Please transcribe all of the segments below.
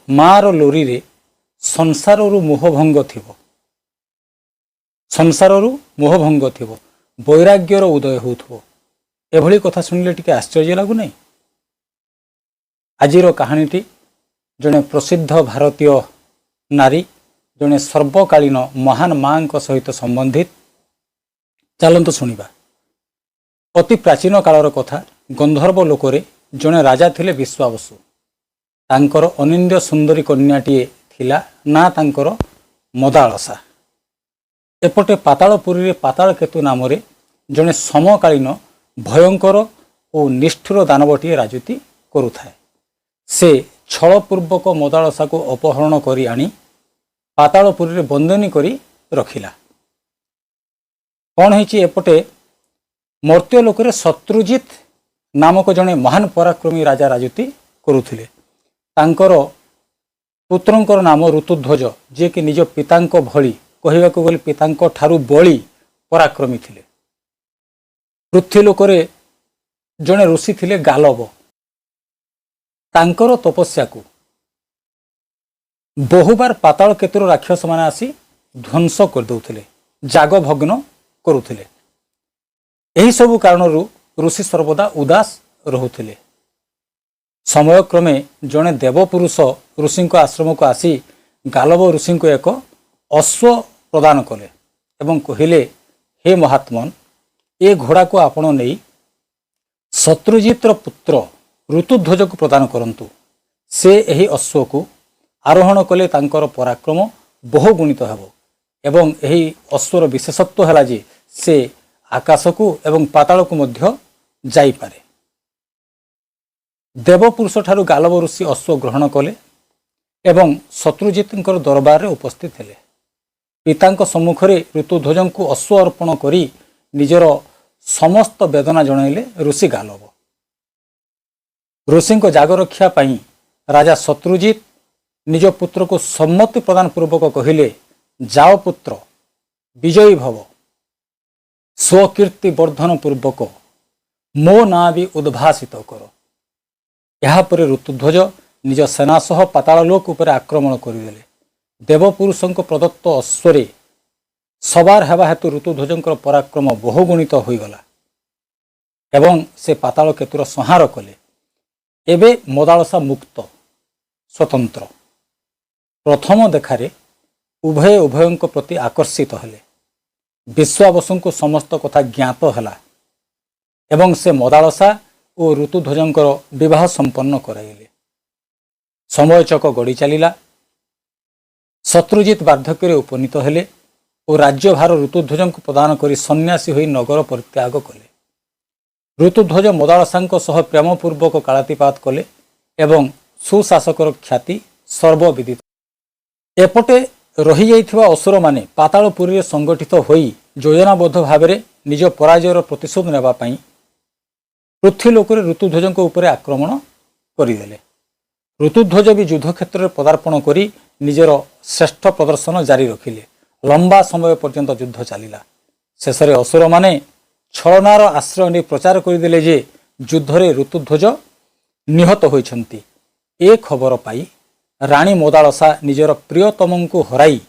ମାଆର ଲୋରିରେ ସଂସାରରୁ ମୋହଭଙ୍ଗ ଥିବ, ସଂସାରରୁ ମୋହଭଙ୍ଗ ଥିବ, ବୈରାଗ୍ୟର ଉଦୟ ହେଉଥିବ। ଏଭଳି କଥା ଶୁଣିଲେ ଟିକେ ଆଶ୍ଚର୍ଯ୍ୟ ଲାଗୁନାହିଁ? ଆଜିର କାହାଣୀଟି ଜଣେ ପ୍ରସିଦ୍ଧ ଭାରତୀୟ ନାରୀ, ଜଣେ ସର୍ବକାଳୀନ ମହାନ ମାଙ୍କ ସହିତ ସମ୍ବନ୍ଧିତ। ଚାଲନ୍ତୁ ଶୁଣିବା। ଅତି ପ୍ରାଚୀନ କାଳର କଥା। ଗନ୍ଧର୍ବ ଲୋକରେ ଜଣେ ରାଜା ଥିଲେ ବିଶ୍ୱାବସୁ। ତାଙ୍କର ଅନିନ୍ଦ୍ୟ ସୁନ୍ଦରୀ କନ୍ୟାଟିଏ ଥିଲା, ନା ତାଙ୍କର ମଦାଳସା। ଏପଟେ ପାତାଳପୁରୀରେ ପାତାଳକେତୁ ନାମରେ ଜଣେ ସମକାଳୀନ ଭୟଙ୍କର ଓ ନିଷ୍ଠୁର ଦାନବଟିଏ ରାଜୁତି କରୁଥାଏ। ସେ ଛଳପୂର୍ବକ ମଦାଳସାକୁ ଅପହରଣ କରି ଆଣି ପାତାଳପୁରୀରେ ବନ୍ଦିନୀ କରି ରଖିଲା। କ'ଣ ହେଇଛି? ଏପଟେ ମର୍ତ୍ତ୍ୟ ଲୋକରେ ଶତ୍ରୁଜିତ ନାମକ ଜଣେ ମହାନ ପରାକ୍ରମୀ ରାଜା ରାଜୁତି କରୁଥିଲେ। ତାଙ୍କର ପୁତ୍ରଙ୍କର ନାମ ଋତୁଧ୍ୱଜ, ଯିଏକି ନିଜ ପିତାଙ୍କ ଭଳି, କହିବାକୁ ଗଲେ ପିତାଙ୍କ ଠାରୁ ବଳି ପରାକ୍ରମୀ ଥିଲେ। ପୃଥ୍ୱୀଲୋକରେ ଜଣେ ଋଷି ଥିଲେ ଗାଲବ। ତାଙ୍କର ତପସ୍ୟାକୁ ବହୁବାର ପାତାଳ କେତୁର ରାକ୍ଷସମାନେ ଆସି ଧ୍ୱଂସ କରିଦେଉଥିଲେ, ଯାଗଭଗ୍ନ କରୁଥିଲେ। ଏହିସବୁ କାରଣରୁ ଋଷି ସର୍ବଦା ଉଦାସ ରହୁଥିଲେ। ସମୟକ୍ରମେ ଜଣେ ଦେବପୁରୁଷ ଋଷିଙ୍କ ଆଶ୍ରମକୁ ଆସି ଗାଲବ ଋଷିଙ୍କୁ ଏକ ଅଶ୍ୱ ପ୍ରଦାନ କଲେ ଏବଂ କହିଲେ, "ହେ ମହାତ୍ମନ, ଏ ଘୋଡ଼ାକୁ ଆପଣ ନେଇ ଶତ୍ରୁଜିତର ପୁତ୍ର ଋତୁଧ୍ୱଜକୁ ପ୍ରଦାନ କରନ୍ତୁ। ସେ ଏହି ଅଶ୍ୱକୁ ଆରୋହଣ କଲେ ତାଙ୍କର ପରାକ୍ରମ ବହୁଗୁଣିତ ହେବ ଏବଂ ଏହି ଅଶ୍ୱର ବିଶେଷତ୍ୱ ହେଲା ଯେ ସେ ଆକାଶକୁ ଏବଂ ପାତାଳକୁ ମଧ୍ୟ ଯାଇପାରେ।" ଦେବପୁରୁଷ ଠାରୁ ଗାଲବ ଋଷି ଅଶ୍ୱ ଗ୍ରହଣ କଲେ ଏବଂ ଶତ୍ରୁଜିତଙ୍କର ଦରବାରରେ ଉପସ୍ଥିତ ହେଲେ। ପିତାଙ୍କ ସମ୍ମୁଖରେ ଋତୁଧ୍ୱଜଙ୍କୁ ଅଶ୍ୱ ଅର୍ପଣ କରି ନିଜର ସମସ୍ତ ବେଦନା ଜଣାଇଲେ ଋଷି ଗାଲବ। ଋଷିଙ୍କ ଯାଗରକ୍ଷା ପାଇଁ ରାଜା ଶତ୍ରୁଜିତ ନିଜ ପୁତ୍ରକୁ ସମ୍ମତି ପ୍ରଦାନ ପୂର୍ବକ କହିଲେ, "ଯାଅ ପୁତ୍ର, ବିଜୟୀ ଭବ। ସ୍ୱକୀର୍ତ୍ତି ବର୍ଦ୍ଧନ ପୂର୍ବକ ମୋ ନାଁ ବି ଉଦ୍ଭାସିତ କର।" ଏହାପରେ ଋତୁଧ୍ୱଜ ନିଜ ସେନା ସହ ପାତାଳଲୋକ ଉପରେ ଆକ୍ରମଣ କରିଦେଲେ। ଦେବପୁରୁଷଙ୍କ ପ୍ରଦତ୍ତ ଅଶ୍ୱରେ ସବାର ହେବା ହେତୁ ଋତୁଧ୍ୱଜଙ୍କର ପରାକ୍ରମ ବହୁଗୁଣିତ ହୋଇଗଲା ଏବଂ ସେ ପାତାଳ କେତୁର ସଂହାର କଲେ। ଏବେ ମଦାଳସା ମୁକ୍ତ, ସ୍ୱତନ୍ତ୍ର। ପ୍ରଥମ ଦେଖାରେ ଉଭୟେ ଉଭୟଙ୍କ ପ୍ରତି ଆକର୍ଷିତ ହେଲେ। ବିଶ୍ୱାବସୁଙ୍କୁ ସମସ୍ତ କଥା ଜ୍ଞାତ ହେଲା ଏବଂ ସେ ମଦାଳସା ଓ ଋତୁଧ୍ୱଜଙ୍କର ବିବାହ ସମ୍ପନ୍ନ କରାଇଲେ। ସମୟଚକ ଗଡ଼ି ଚାଲିଲା। ଶତ୍ରୁଜିତ ବାର୍ଦ୍ଧକ୍ୟରେ ଉପନୀତ ହେଲେ ଓ ରାଜ୍ୟଭାର ଋତୁଧ୍ୱଜଙ୍କୁ ପ୍ରଦାନ କରି ସନ୍ନ୍ୟାସୀ ହୋଇ ନଗର ପରିତ୍ୟାଗ କଲେ। ଋତୁଧ୍ୱଜ ମଦାଳସାଙ୍କ ସହ ପ୍ରେମପୂର୍ବକ କାଳାତିପାତ କଲେ ଏବଂ ସୁଶାସକର ଖ୍ୟାତି ସର୍ବବିଦିତ। ଏପଟେ ରହିଯାଇଥିବା ଅସୁରମାନେ ପାତାଳପୁରୀରେ ସଂଗଠିତ ହୋଇ ଯୋଜନାବଦ୍ଧ ଭାବରେ ନିଜ ପରାଜୟର ପ୍ରତିଶୋଧ ନେବା ପାଇଁ ପୃଥ୍ୱୀଲୋକରେ ଋତୁଧ୍ୱଜଙ୍କ ଉପରେ ଆକ୍ରମଣ କରିଦେଲେ। ଋତୁଧ୍ୱଜ ବି ଯୁଦ୍ଧକ୍ଷେତ୍ରରେ ପଦାର୍ପଣ କରି ନିଜର ଶ୍ରେଷ୍ଠ ପ୍ରଦର୍ଶନ ଜାରି ରଖିଲେ। ଲମ୍ବା ସମୟ ପର୍ଯ୍ୟନ୍ତ ଯୁଦ୍ଧ ଚାଲିଲା। ଶେଷରେ ଅସୁରମାନେ ଛଳନାର ଆଶ୍ରୟ ନେଇ ପ୍ରଚାର କରିଦେଲେ ଯେ ଯୁଦ୍ଧରେ ଋତୁଧ୍ୱଜ ନିହତ ହୋଇଛନ୍ତି। ଏ ଖବର ପାଇ ରାଣୀ ମଦାଳସା ନିଜର ପ୍ରିୟତମଙ୍କୁ ହରାଇ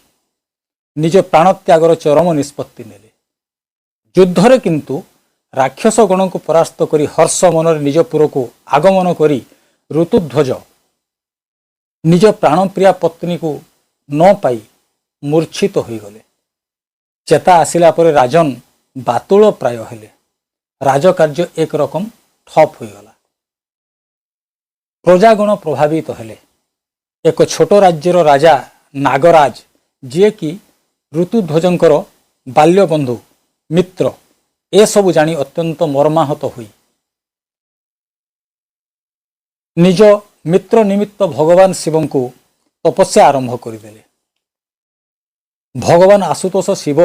ନିଜ ପ୍ରାଣତ୍ୟାଗର ଚରମ ନିଷ୍ପତ୍ତି ନେଲେ। ଯୁଦ୍ଧରେ କିନ୍ତୁ ରାକ୍ଷସ ଗଣଙ୍କୁ ପରାସ୍ତ କରି ହର୍ଷ ମନରେ ନିଜ ପୁରକୁ ଆଗମନ କରି ଋତୁଧ୍ୱଜ ନିଜ ପ୍ରାଣପ୍ରିୟା ପତ୍ନୀକୁ ନ ପାଇ ମୂର୍ଚ୍ଛିତ ହୋଇଗଲେ। ଚେତା ଆସିଲା ପରେ ରାଜନ ବାତୁଳ ପ୍ରାୟ ହେଲେ। ରାଜକାର୍ଯ୍ୟ ଏକ ରକମ ଠପ୍ ହୋଇଗଲା। ପ୍ରଜାଗଣ ପ୍ରଭାବିତ ହେଲେ। ଏକ ଛୋଟ ରାଜ୍ୟର ରାଜା ନାଗରାଜ, ଯିଏକି ଋତୁଧ୍ୱଜଙ୍କର ବାଲ୍ୟବନ୍ଧୁ ମିତ୍ର, ଏସବୁ ଜାଣି ଅତ୍ୟନ୍ତ ମର୍ମାହତ ହୋଇ ନିଜ ମିତ୍ର ନିମିତ୍ତ ଭଗବାନ ଶିବଙ୍କୁ ତପସ୍ୟା ଆରମ୍ଭ କରିଦେଲେ। ଭଗବାନ ଆଶୁତୋଷ ଶିବ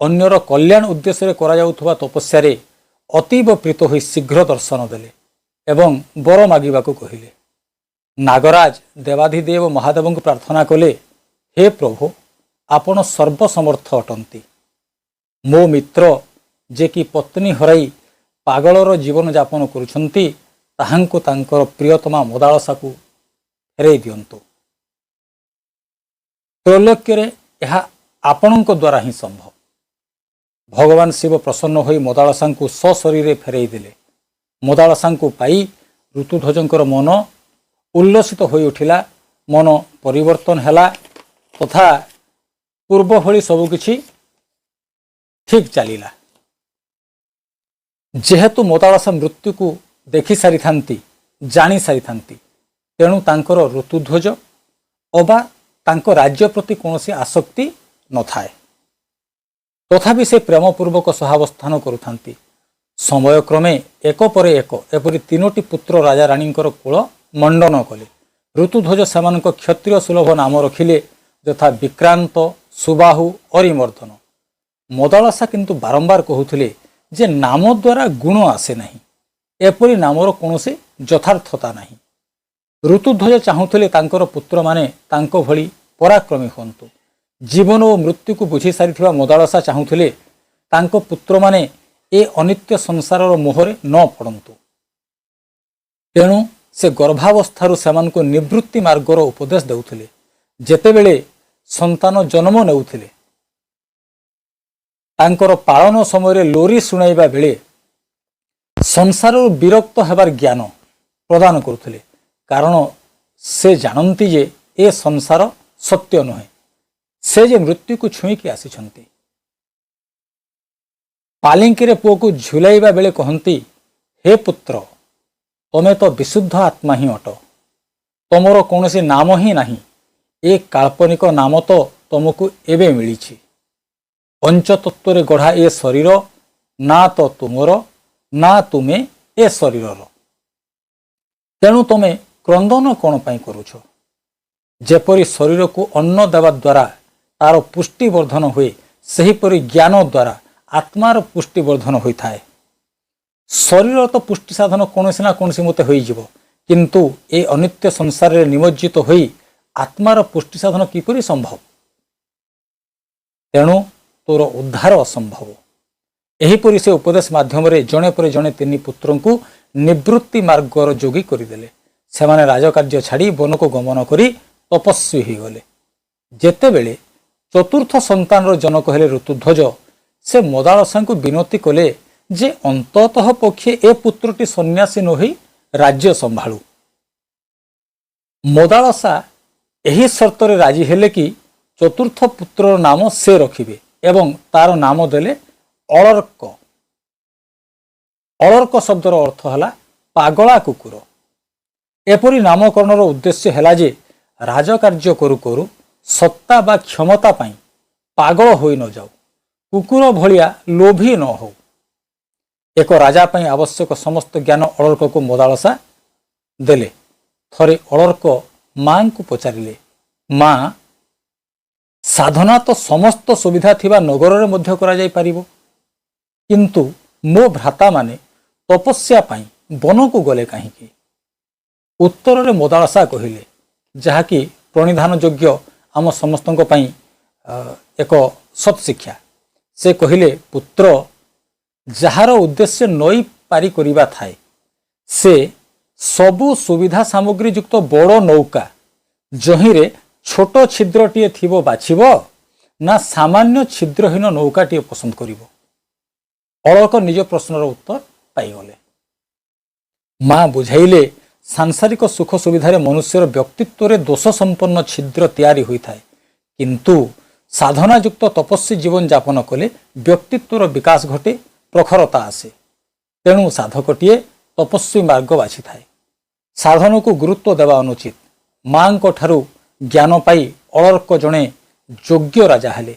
ଅନ୍ୟର କଲ୍ୟାଣ ଉଦ୍ଦେଶ୍ୟରେ କରାଯାଉଥିବା ତପସ୍ୟାରେ ଅତୀବ ପ୍ରୀତ ହୋଇ ଶୀଘ୍ର ଦର୍ଶନ ଦେଲେ ଏବଂ ବର ମାଗିବାକୁ କହିଲେ। ନାଗରାଜ ଦେବାଧିଦେବ ମହାଦେବଙ୍କୁ ପ୍ରାର୍ଥନା କଲେ, "ହେ ପ୍ରଭୁ, ଆପଣ ସର୍ବସମର୍ଥ ଅଟନ୍ତି। ମୋ ମିତ୍ର ଯେ କି ପତ୍ନୀ ହରାଇ ପାଗଳର ଜୀବନଯାପନ କରୁଛନ୍ତି, ତାହାଙ୍କୁ ତାଙ୍କର ପ୍ରିୟତମା ମଦାଳସାକୁ ଫେରାଇ ଦିଅନ୍ତୁ।" ତ୍ରୈଲୋକ୍ୟରେ ଏହା ଆପଣଙ୍କ ଦ୍ୱାରା ହିଁ ସମ୍ଭବ। ଭଗବାନ ଶିବ ପ୍ରସନ୍ନ ହୋଇ ମଦାଳସାଙ୍କୁ ସଶରୀରେ ଫେରାଇ ଦେଲେ। ମଦାଳସାଙ୍କୁ ପାଇ ଋତୁଧ୍ୱଜଙ୍କର ମନ ଉଲ୍ଲସିତ ହୋଇ ଉଠିଲା, ମନ ପରିବର୍ତ୍ତନ ହେଲା ତଥା ପୂର୍ବ ଭଳି ସବୁକିଛି ଠିକ୍ ଚାଲିଲା। ଯେହେତୁ ମଦାଳସା ମୃତ୍ୟୁକୁ ଦେଖି ସାରିଥାନ୍ତି, ଜାଣି ସାରିଥାନ୍ତି, ତେଣୁ ତାଙ୍କର ଋତୁଧ୍ୱଜ ଅବା ତାଙ୍କ ରାଜ୍ୟ ପ୍ରତି କୌଣସି ଆସକ୍ତି ନଥାଏ। ତଥାପି ସେ ପ୍ରେମପୂର୍ବକ ସହାବସ୍ଥାନ କରୁଥାନ୍ତି। ସମୟକ୍ରମେ ଏକ ପରେ ଏକ ଏପରି ତିନୋଟି ପୁତ୍ର ରାଜା ରାଣୀଙ୍କର କୂଳ ମଣ୍ଡନ କଲେ। ଋତୁଧ୍ୱଜ ସେମାନଙ୍କ କ୍ଷତ୍ରିୟ ସୁଲଭ ନାମ ରଖିଲେ, ଯଥା ବିକ୍ରାନ୍ତ, ସୁବାହୁ, ଅରିମର୍ଦ୍ଦନ। ମଦାଳସା କିନ୍ତୁ ବାରମ୍ବାର କହୁଥିଲେ ଯେ ନାମ ଦ୍ୱାରା ଗୁଣ ଆସେ ନାହିଁ, ଏପରି ନାମର କୌଣସି ଯଥାର୍ଥତା ନାହିଁ। ଋତୁଧ୍ୱଜ ଚାହୁଁଥିଲେ ତାଙ୍କର ପୁତ୍ରମାନେ ତାଙ୍କ ଭଳି ପରାକ୍ରମୀ ହୁଅନ୍ତୁ। ଜୀବନ ଓ ମୃତ୍ୟୁକୁ ବୁଝି ସାରିଥିବା ମଦାଳସା ଚାହୁଁଥିଲେ ତାଙ୍କ ପୁତ୍ରମାନେ ଏ ଅନିତ୍ୟ ସଂସାରର ମୋହରେ ନ ପଡ଼ନ୍ତୁ। ତେଣୁ ସେ ଗର୍ଭାବସ୍ଥାରୁ ସେମାନଙ୍କୁ ନିବୃତ୍ତି ମାର୍ଗର ଉପଦେଶ ଦେଉଥିଲେ। ଯେତେବେଳେ ସନ୍ତାନ ଜନ୍ମ ନେଉଥିଲେ, ତାଙ୍କର ପାଳନ ସମୟରେ ଲୋରି ଶୁଣାଇବା ବେଳେ ସଂସାରରୁ ବିରକ୍ତ ହେବାର ଜ୍ଞାନ ପ୍ରଦାନ କରୁଥିଲେ, କାରଣ ସେ ଜାଣନ୍ତି ଯେ ଏ ସଂସାର ସତ୍ୟ ନୁହେଁ, ସେ ଯେ ମୃତ୍ୟୁକୁ ଛୁଇଁକି ଆସିଛନ୍ତି। ପାଲିଙ୍କିରେ ପୁଅକୁ ଝୁଲାଇବା ବେଳେ କହନ୍ତି, "ହେ ପୁତ୍ର, ତମେ ତ ବିଶୁଦ୍ଧ ଆତ୍ମା ହିଁ ଅଟ। ତମର କୌଣସି ନାମ ହିଁ ନାହିଁ। ଏ କାଳ୍ପନିକ ନାମ ତ ତମକୁ ଏବେ ମିଳିଛି। ପଞ୍ଚତତ୍ତ୍ୱରେ ଗଢ଼ା ଏ ଶରୀର ନା ତ ତୁମର, ନା ତୁମେ ଏ ଶରୀରର। ତେଣୁ ତମେ କ୍ରନ୍ଦନ କ'ଣ ପାଇଁ କରୁଛ? ଯେପରି ଶରୀରକୁ ଅନ୍ନ ଦେବା ଦ୍ୱାରା ତାର ପୁଷ୍ଟିବର୍ଦ୍ଧନ ହୁଏ, ସେହିପରି ଜ୍ଞାନ ଦ୍ୱାରା ଆତ୍ମାର ପୁଷ୍ଟିବର୍ଦ୍ଧନ ହୋଇଥାଏ। ଶରୀର ତ ପୁଷ୍ଟି ସାଧନ କୌଣସି ନା କୌଣସି ମତେ ହୋଇଯିବ, କିନ୍ତୁ ଏ ଅନିତ୍ୟ ସଂସାରରେ ନିମଜ୍ଜିତ ହୋଇ ଆତ୍ମାର ପୁଷ୍ଟି ସାଧନ କିପରି ସମ୍ଭବ? ତେଣୁ ତୋର ଉଦ୍ଧାର ଅସମ୍ଭବ।" ଏହିପରି ସେ ଉପଦେଶ ମାଧ୍ୟମରେ ଜଣେ ପରେ ଜଣେ ତିନି ପୁତ୍ରଙ୍କୁ ନିବୃତ୍ତି ମାର୍ଗର ଯୋଗୀ କରିଦେଲେ। ସେମାନେ ରାଜକାର୍ଯ୍ୟ ଛାଡ଼ି ବନକୁ ଗମନ କରି ତପସ୍ୱୀ ହୋଇଗଲେ। ଯେତେବେଳେ ଚତୁର୍ଥ ସନ୍ତାନର ଜନକ ହେଲେ ଋତୁଧ୍ୱଜ, ସେ ମଦାଳସାଙ୍କୁ ବିନତି କଲେ ଯେ ଅନ୍ତତଃ ପକ୍ଷେ ଏ ପୁତ୍ରଟି ସନ୍ନ୍ୟାସୀ ନ ହୋଇ ରାଜ୍ୟ ସମ୍ଭାଳୁ। ମଦାଳସା ଏହି ସର୍ତ୍ତରେ ରାଜି ହେଲେ କି ଚତୁର୍ଥ ପୁତ୍ରର ନାମ ସେ ରଖିବେ ଏବଂ ତାର ନାମ ଦେଲେ ଅଳର୍କ। ଅଳର୍କ ଶବ୍ଦର ଅର୍ଥ ହେଲା ପାଗଳା କୁକୁର। ଏପରି ନାମକରଣର ଉଦ୍ଦେଶ୍ୟ ହେଲା ଯେ ରାଜକାର୍ଯ୍ୟ କରୁ କରୁ ସତ୍ତା ବା କ୍ଷମତା ପାଇଁ ପାଗଳ ହୋଇ ନଯାଉ, କୁକୁର ଭଳିଆ ଲୋଭୀ ନ ହଉ। ଏକ ରାଜା ପାଇଁ ଆବଶ୍ୟକ ସମସ୍ତ ଜ୍ଞାନ ଅଳର୍କକୁ ମଦାଳସା ଦେଲେ। ଥରେ ଅଳର୍କ ମାଙ୍କୁ ପଚାରିଲେ, "ମା, ସାଧନା ତ ସମସ୍ତ ସୁବିଧା ଥିବା ନଗରରେ ମଧ୍ୟ କରାଯାଇପାରିବ, କିନ୍ତୁ ମୋ ଭ୍ରାତାମାନେ ତପସ୍ୟା ପାଇଁ ବନକୁ ଗଲେ କାହିଁକି?" ଉତ୍ତରରେ ମଦାଳସା କହିଲେ, ଯାହାକି ପ୍ରଣିଧାନ ଯୋଗ୍ୟ ଆମ ସମସ୍ତଙ୍କ ପାଇଁ ଏକ ସତ୍ଶିକ୍ଷା। ସେ କହିଲେ, "ପୁତ୍ର, ଯାହାର ଉଦ୍ଦେଶ୍ୟ ନଈ ପାରି କରିବା ଥାଏ, ସେ ସବୁ ସୁବିଧା ସାମଗ୍ରୀ ଯୁକ୍ତ ବଡ଼ ନୌକା ଯହିଁରେ ଛୋଟ ଛିଦ୍ରଟିଏ ଥିବ ବାଛିବ ନା ସାମାନ୍ୟ ଛିଦ୍ରହୀନ ନୌକାଟିଏ ପସନ୍ଦ କରିବ?" ଅଳର୍କ ନିଜ ପ୍ରଶ୍ନର ଉତ୍ତର ପାଇଗଲେ। ମା ବୁଝାଇଲେ, ସାଂସାରିକ ସୁଖ ସୁବିଧାରେ ମନୁଷ୍ୟର ବ୍ୟକ୍ତିତ୍ୱରେ ଦୋଷ ସମ୍ପନ୍ନ ଛିଦ୍ର ତିଆରି ହୋଇଥାଏ, କିନ୍ତୁ ସାଧନାଯୁକ୍ତ ତପସ୍ୱୀ ଜୀବନ ଯାପନ କଲେ ବ୍ୟକ୍ତିତ୍ୱର ବିକାଶ ଘଟେ, ପ୍ରଖରତା ଆସେ। ତେଣୁ ସାଧକଟିଏ ତପସ୍ୱୀ ମାର୍ଗ ବାଛିଥାଏ। ସାଧନକୁ ଗୁରୁତ୍ୱ ଦେବା ଅନୁଚିତ। ମାଙ୍କ ଠାରୁ ଜ୍ଞାନ ପାଇ ଅଳର୍କ ଜଣେ ଯୋଗ୍ୟ ରାଜା ହେଲେ।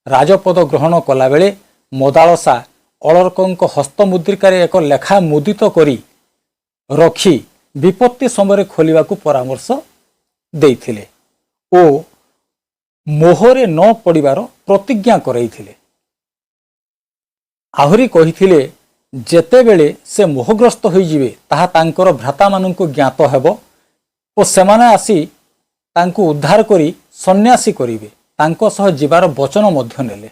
ରାଜପଦ ଗ୍ରହଣ କଲାବେଳେ ମଦାଳସା ଅଳର୍କଙ୍କ ହସ୍ତମୁଦ୍ରିକାରେ ଏକ ଲେଖା ମୁଦିତ କରି ରଖି ବିପତ୍ତି ସମୟରେ ଖୋଲିବାକୁ ପରାମର୍ଶ ଦେଇଥିଲେ ଓ ମୋହରେ ନ ପଡ଼ିବାର ପ୍ରତିଜ୍ଞା କରାଇଥିଲେ। ଆହୁରି କହିଥିଲେ, ଯେତେବେଳେ ସେ ମୋହଗ୍ରସ୍ତ ହୋଇଯିବେ, ତାହା ତାଙ୍କର ଭ୍ରାତାମାନଙ୍କୁ ଜ୍ଞାତ ହେବ ଓ ସେମାନେ ଆସି ତାଙ୍କୁ ଉଦ୍ଧାର କରି ସନ୍ନ୍ୟାସୀ କରିବେ। ତାଙ୍କ ସହ ଯିବାର ବଚନ ମଧ୍ୟ ନେଲେ।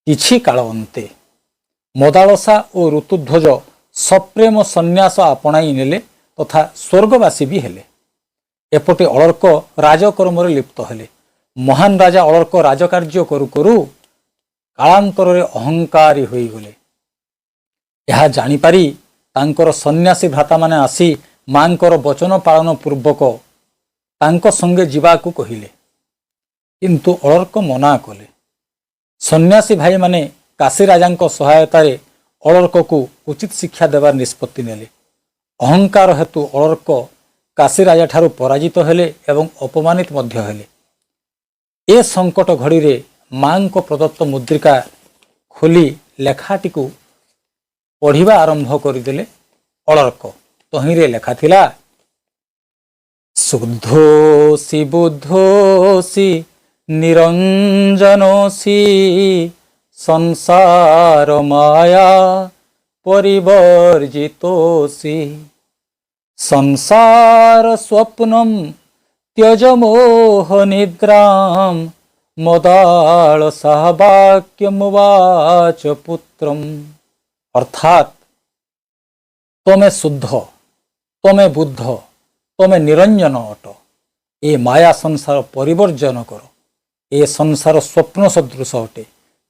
କିଛି କାଳ ଅନ୍ତେ ମଦାଳସା ଓ ଋତୁଧ୍ୱଜ ସପ୍ରେମ ସନ୍ନ୍ୟାସ ଆପଣାଇ ନେଲେ ତଥା ସ୍ୱର୍ଗବାସୀ ବି ହେଲେ। ଏପଟେ ଅଳର୍କ ରାଜକର୍ମରେ ଲିପ୍ତ ହେଲେ। ମହାନ ରାଜା ଅଳର୍କ ରାଜକାର୍ଯ୍ୟ କରୁ କରୁ କାଳାନ୍ତରରେ ଅହଙ୍କାରୀ ହୋଇଗଲେ। ଏହା ଜାଣିପାରି ତାଙ୍କର ସନ୍ନ୍ୟାସୀ ଭ୍ରାତାମାନେ ଆସି ମାଙ୍କର ବଚନ ପାଳନ ପୂର୍ବକ ତାଙ୍କ ସଙ୍ଗେ ଯିବାକୁ କହିଲେ, କିନ୍ତୁ ଅଳର୍କ ମନା କଲେ। ସନ୍ନ୍ୟାସୀ ଭାଇମାନେ କାଶୀ ରାଜାଙ୍କ ସହାୟତାରେ ଅଳର୍କକୁ ଉଚିତ ଶିକ୍ଷା ଦେବାର ନିଷ୍ପତ୍ତି ନେଲେ। ଅହଙ୍କାର ହେତୁ ଅଳର୍କ କାଶୀ ରାଜାଠାରୁ ପରାଜିତ ହେଲେ ଏବଂ ଅପମାନିତ ମଧ୍ୟ ହେଲେ। ଏ ସଙ୍କଟ ଘଡ଼ିରେ ମାଙ୍କ ପ୍ରଦତ୍ତ ମୁଦ୍ରିକା ଖୋଲି ଲେଖାଟିକୁ ପଢ଼ିବା ଆରମ୍ଭ କରିଦେଲେ ଅଳର୍କ। ତହିଁରେ ଲେଖା ଥିଲା, ଶୁଦ୍ଧୋସି ବୁଦ୍ଧୋସି ନିରଞ୍ଜନୋସି, ସଂସାର ମାୟା ପରିବର୍ଜିତୋସି, ସଂସାର ସ୍ୱପ୍ନಂ ତ୍ୟଜ ମୋହ ନିଦ୍ରାಂ, ମଦାଳସା ବାକ୍ୟମୁବାଚ ପୁତ୍ରମ୍। ଅର୍ଥାତ୍ ତମେ ଶୁଦ୍ଧ, ତମେ ବୁଦ୍ଧ, ତମେ ନିରଞ୍ଜନ ଅଟ। ଏ ମାୟା ସଂସାର ପରିବର୍ଜନ କର। ଏ ସଂସାର ସ୍ୱପ୍ନ ସଦୃଶ ଅଟେ,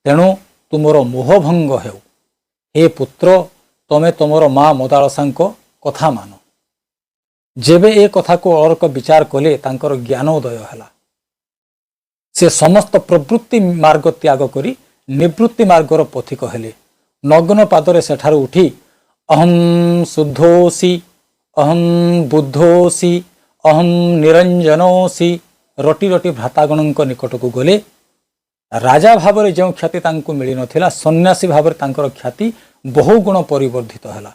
ତେଣୁ ତୁମର ମୋହଭଙ୍ଗ ହେଉ। ହେ ପୁତ୍ର, ତମେ ତମର ମା ମଦାଳସାଙ୍କ କଥା ମାନ। ଯେବେ ଏ କଥାକୁ ଅଳର୍କ ବିଚାର କଲେ, ତାଙ୍କର ଜ୍ଞାନୋଦୟ ହେଲା। ସେ ସମସ୍ତ ପ୍ରବୃତ୍ତି ମାର୍ଗ ତ୍ୟାଗ କରି ନିବୃତ୍ତି ମାର୍ଗର ପଥିକ ହେଲେ। ନଗ୍ନ ପାଦରେ ସେଠାରୁ ଉଠି ଅହಂ ଶୁଦ୍ଧୋସି, ଅହಂ ବୁଦ୍ଧୋସି, ଅହಂ ନିରଞ୍ଜନୋସି ରଟି ରଟି ଭ୍ରାତାଗଣଙ୍କ ନିକଟକୁ ଗଲେ। ରାଜା ଭାବରେ ଯେଉଁ ଖ୍ୟାତି ତାଙ୍କୁ ମିଳିନଥିଲା, ସନ୍ନ୍ୟାସୀ ଭାବରେ ତାଙ୍କର ଖ୍ୟାତି ବହୁ ଗୁଣ ପରିବର୍ଦ୍ଧିତ ହେଲା।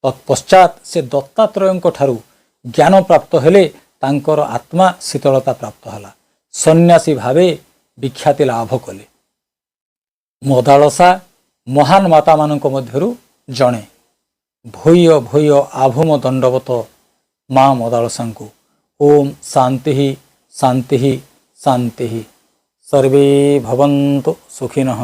ତତ୍ପଶ୍ଚାତ ସେ ଦତ୍ତାତ୍ରେୟଙ୍କ ଠାରୁ ଜ୍ଞାନ ପ୍ରାପ୍ତ ହେଲେ। ତାଙ୍କର ଆତ୍ମା ଶୀତଳତା ପ୍ରାପ୍ତ ହେଲା। ସନ୍ନ୍ୟାସୀ ଭାବେ ବିଖ୍ୟାତି ଲାଭ କଲେ। ମଦାଳସା ମହାନ ମାତାମାନଙ୍କ ମଧ୍ୟରୁ ଜଣେ। ଭୂୟ ଭୂୟ ଆଭୂମ ଦଣ୍ଡବତ ମା ମଦାଳସାଙ୍କୁ। ଓମ୍ ଶାନ୍ତି ଶାନ୍ତି ଶାନ୍ତି। ସର୍ବେ ଭବନ୍ତୁ ସୁଖିନଃ।